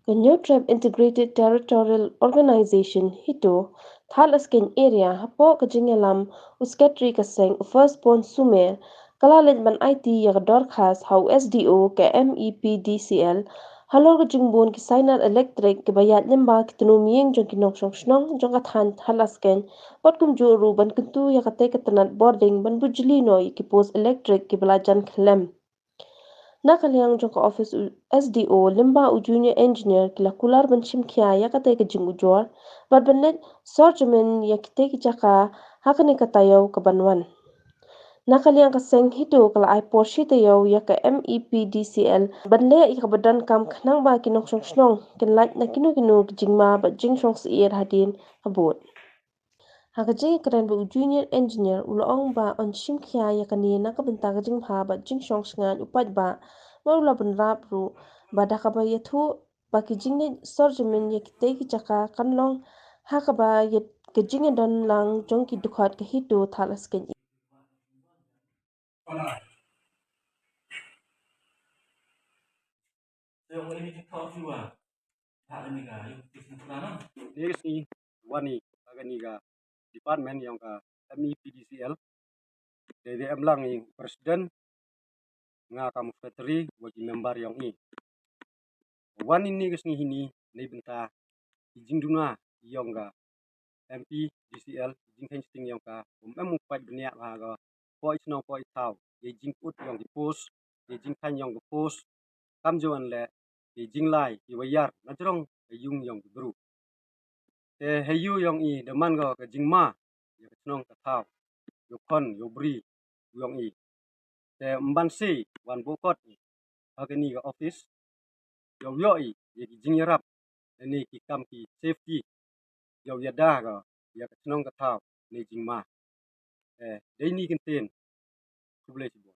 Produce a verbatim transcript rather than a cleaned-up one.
Ka Hynñiewtrep Integrated Territorial Organization, HITO, Thadlaskein Area, hapoh ka jingïalam u Secretary ka seng, u Firstborn Sumer, ka la leit ban aiti ïa ka dorkhas ha u S D O ka M E P D C L halor ka jingbun ki sainar elektrik kiba ïaid lyngba ki tnum ïing jong ki nongshong shnong jong ka thaiñ Thadlaskein, bad kumjuh ruh ban kyntu ïa katei ka tnat bording ban bujli noh ïa ki post elektrik kiba la jan khlem. Na ka liang jong ka office u S D O lyngba u junior engineer ki la kular ban shim khia ïa katei ka jingujor bad ban leit sor jingmut ïa kitei ki jaka ha kane ka taïew kaban wan. Na ka liang ka seng HITO ka la ai por shi taïew ïa ka M E P D C L ban leh ïa kaba donkam khnang ba ki nongshong shnong kin lait na kino kino ki jingma bad jingshong syier hadien ka bud. Ha ka jingkren bad u junior engineer u la ong ba yn shim khia ïa kane na ka bynta ka jingbha bad jingshong shngaiñ u paidbah, bad u la bynrap ruh ba da kaba ïathuh ba ki jingleit sor jingmut ïa kitei ki jaka kan long ha kaba ïa ka jingïadon lang jong ki dkhot ka HITO Thadlaskein. Ni ka sngi wan i ha kane ka department yong ka M E P D C L. Dei dei em lang i president, nga kam secretary wa ki member yong i. Wan i ni ka sngi hini nei bynta i jingduna yong ka M P D C L, i jingkheiñ sting yong ka, um em u paid bniah ha ka poi shnong poi thaw, i jingkut yong ki post, i jingkheiñ yong ki post, kam juan le i jinglai i wayar na jrong i yung yong ki bru. Te ha yu yong i da man ka ka jingma ïa ka chnong ka thaw, ïa u khon ïa u bri yong i. Te mban si wan bukot i ha kani ka office, ïa u ïoh i ïa ki jingïarap ne ki kam ki safety, ïa u ïada ka ïa ka chnong ka thaw ne jingma. Te dei ni kyntien. Khublei shibun.